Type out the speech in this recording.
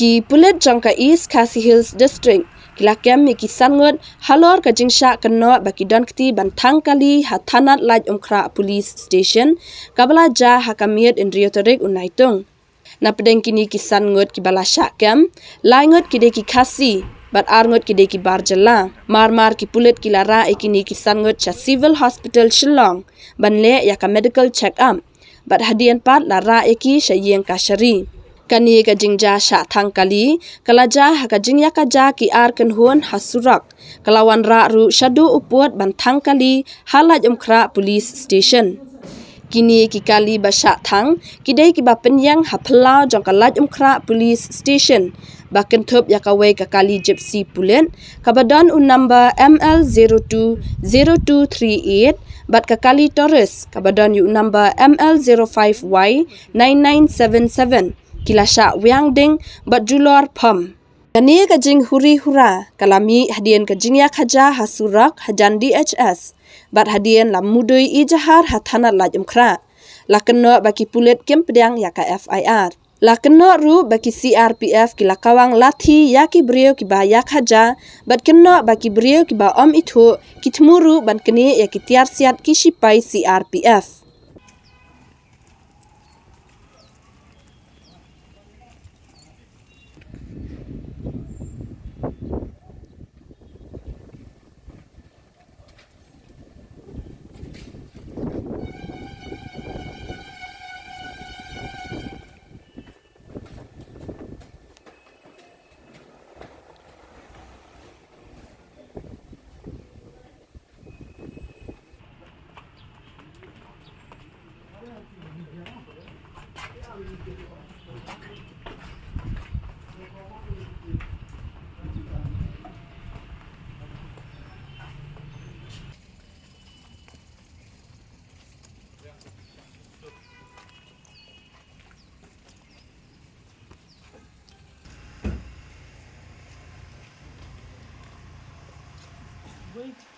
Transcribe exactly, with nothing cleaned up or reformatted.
Ki pulit jong ka East Khasi Hills District ki la kem ïa ki san ngut halor ka jingshah kynnoh ba ki don kti ban thang kali ha thanat Laitumkhrah Police Station, kaba la jia ha ka miet hynriew tarik u Naitung. Na pdeng kine ki san ngut kiba la shah kem, lai ngut ki dei ki Khasi bad ar ngut ki dei ki bar jylla. Mar mar ki pulit ki la rah ïa kine ki san ngut sha Civil Hospital Shillong ban leh ïa ka medical check up, bad hadien pat la rah ïa ki sha ïing kashari. Kane ka jingjia shah thang kali ka la jia ha ka jingïakajia ki ar kynhun ha surok, ka la wanrah ruh shaduh u pud ban thang kali ha Laitumkhrah Police Station. Kine ki kali ba shah thang ki dei kiba pynïeng ha phyllaw jong ka Laitumkhrah Police Station, ba kynthup ïa kawei ka kali Gypsy Pulit kaba don u number M L zero two zero two three eight bad ka kali Taurus kaba don ïa u number M L zero five Y nine nine seven seven, ki la shah wiang ding bad julor phom. Kane ka jinghuri hura ka la mih hadien ka jingïakajia ha surok hajan D H S, bad hadien la mudui ijahar ha thanat Laitumkhrah. La kynnoh ba ki pulit kim pdiang ïa ka F I R. La kynnoh ruh ba ki C R P F ki la kawang lathi ïa ki briew kiba ïakajia, bad kynnoh ba ki briew kiba ym ithuh ki thmu ruh ban knieh ïa ki tiar siat ki shipai C R P F. Wait.